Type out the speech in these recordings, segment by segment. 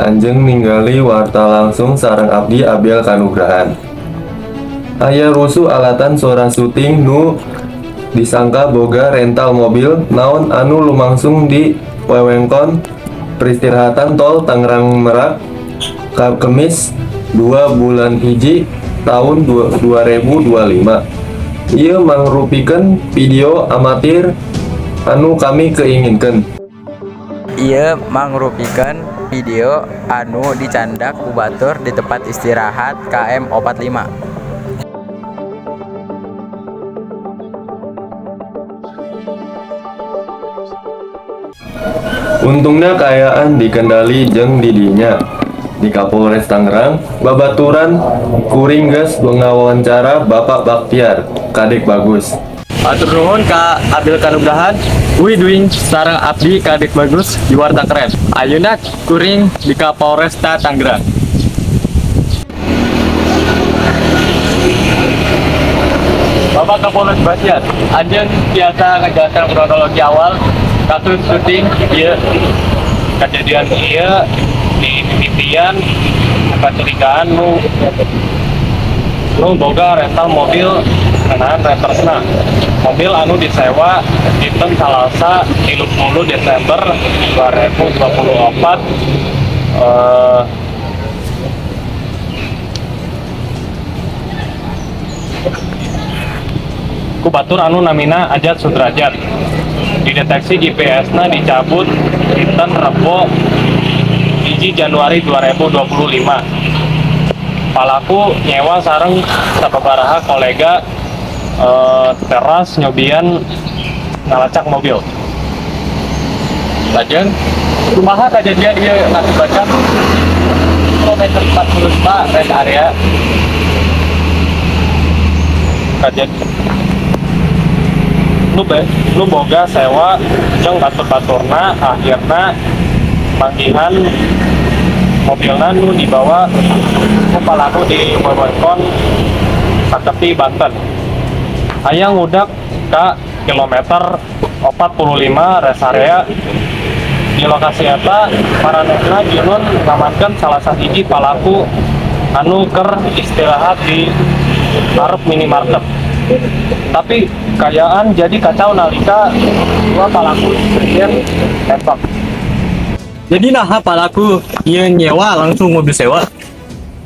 Anjeun ningali warta langsung sareng abdi, Abel Kanugrahan. Aya rusuh alatan sora syuting nu disangka boga rental mobil. Naon anu lumangsung di wewengkon peristirahatan Tol Tangerang Merak Kemis 2 bulan 1 tahun 2025? Ieu mangrupikeun video amatir anu kami keinginkeun. Ieu mangrupikeun video anu dicandak ku batur di tempat istirahat KM 45. Untungna kaayaan dikendali jeung didinya. Di Kapolres Tangerang, babaturan kuring geus ngawawancara Bapak Baktiar, Kadek Bagus. Hatur nuhun ka Abel Kanugrahan, Widwing sareng abdi Kadek Bagus di Warta Keren. Ayeuna kuring di Kapolresta Tangerang. Bapak Kapolres Baktiar, anjeun tiasa ngajelaskan kronologi awal kasus syuting ieu? Kejadian ieu di mimitian kecurigaan nu nu boga rental mobil ngeunaan rentersna mobil anu disewa dinten Salasa 30 Desember 2024, ku batur anu namina Ajat Sudrajat. Dideteksi GPS na dicabut dinten Rebo 1 Januari 2025. Palaku nyewa sareng sababaraha kolega, teras nyobian ngalacak mobil. Lajeng, kumaha kejadian ieu ngakibatkan kilometer 45 rest area? Kejadian nu boga sewa jeung batur-baturna akhirna manggihan mobilna nu dibawa ku palaku di wewengkon Saketi, Banten. Aya ngudak ka kilometer 45 rest area. Di lokasi eta maranehna junun ngamankeun salah sahiji palaku anu keur istirahat di hareup minimarket, tapi kaayaan jadi kacau nalika dua palaku sejen tembak. Jadi naha palaku ieu nyewa langsung mobil sewa?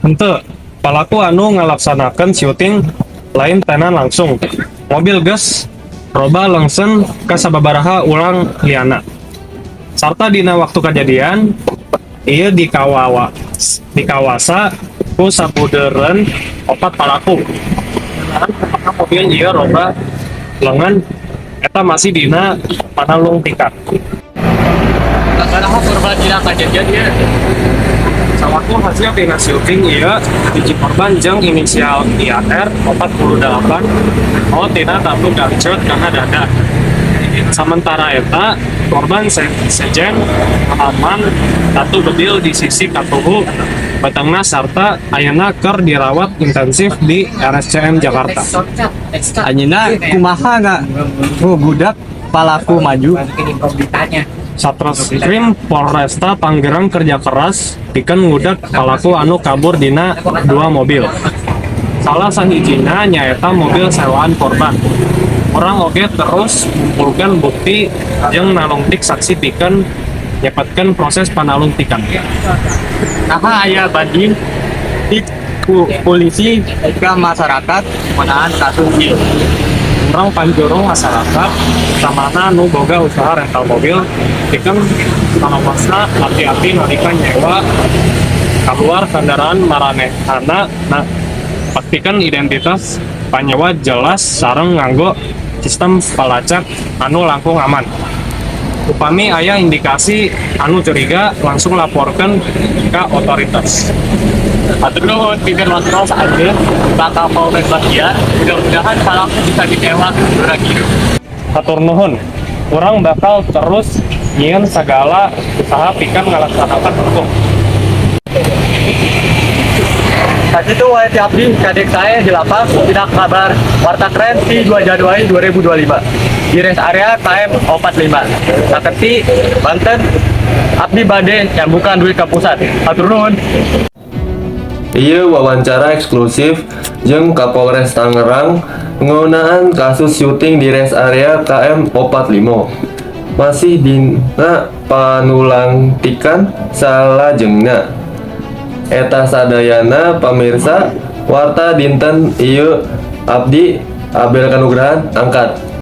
Henteu, palaku anu ngalaksanakeun syuting lain tenan langsung. Mobil geus roba leungseun ka sababaraha urang liana. Sarta dina waktu kejadian ieu dikawasa ku sabudeureun opat palaku. Ngeunaan mobil ieu roba leungeun eta masih dina panalungtikan. Sabaraha korban dina kejadian ieu? Salaku hasil tina syuting ieu, hiji korban jeung inisial IAR 48 maot tina tatu gancet kana dada. Samentara eta korban sejen ngalaman tatu bedil di sisi katuhu batangna sarta ayeuna keur dirawat intensif di RSCM Jakarta. Anjeunna kumaha ngubudak palaku maju? Satreskrim Polresta Tangerang kerja keras pikeun ngudak palaku anu kabur dina dua mobil. Salah sahijina nyaeta mobil sewaan korban. Urang oge terus ngumpulkeun bukti jeung nalungtik saksi pikeun nyepetkeun proses panalungtikan. Naha aya banding di ku polisi ke masyarakat menahan kasus ieu? Urang panjurung masyarakat, utamana nu boga usaha rental mobil, pikeun salawasna hati-hati nalika nyewa keluar kendaraan maranehana. Nah, pastikan identitas panyewa jelas sareng nganggo sistem palacak anu langkung aman. Upami aya indikasi anu curiga, langsung laporkan ke otoritas. Hatur nuhun pikeun waktos anjeun, Pak Kapolres Baktiar. Mudah-mudahan palaku bisa ditewak lagi. Hatur nuhun. Urang bakal terus nyieun segala usaha pikeun ngalaksanakan hukum. Sakitu wae ti abdi, Kadek saya di lapak, tidak kabar Warta Keren di 2 Januari 2025. Di rest area KM 45 Saketi, Banten. Abdi bade nyambungkeun dugi ka pusat. Hatur nuhun. Ieu wawancara eksklusif jeung Kapolres Tangerang ngeunaan kasus syuting di rest area KM 45. Masih dina panulangtikan salajengna. Eta sadayana, pamirsa, warta dinten ieu. Abdi Abel Kanugrahan angkat.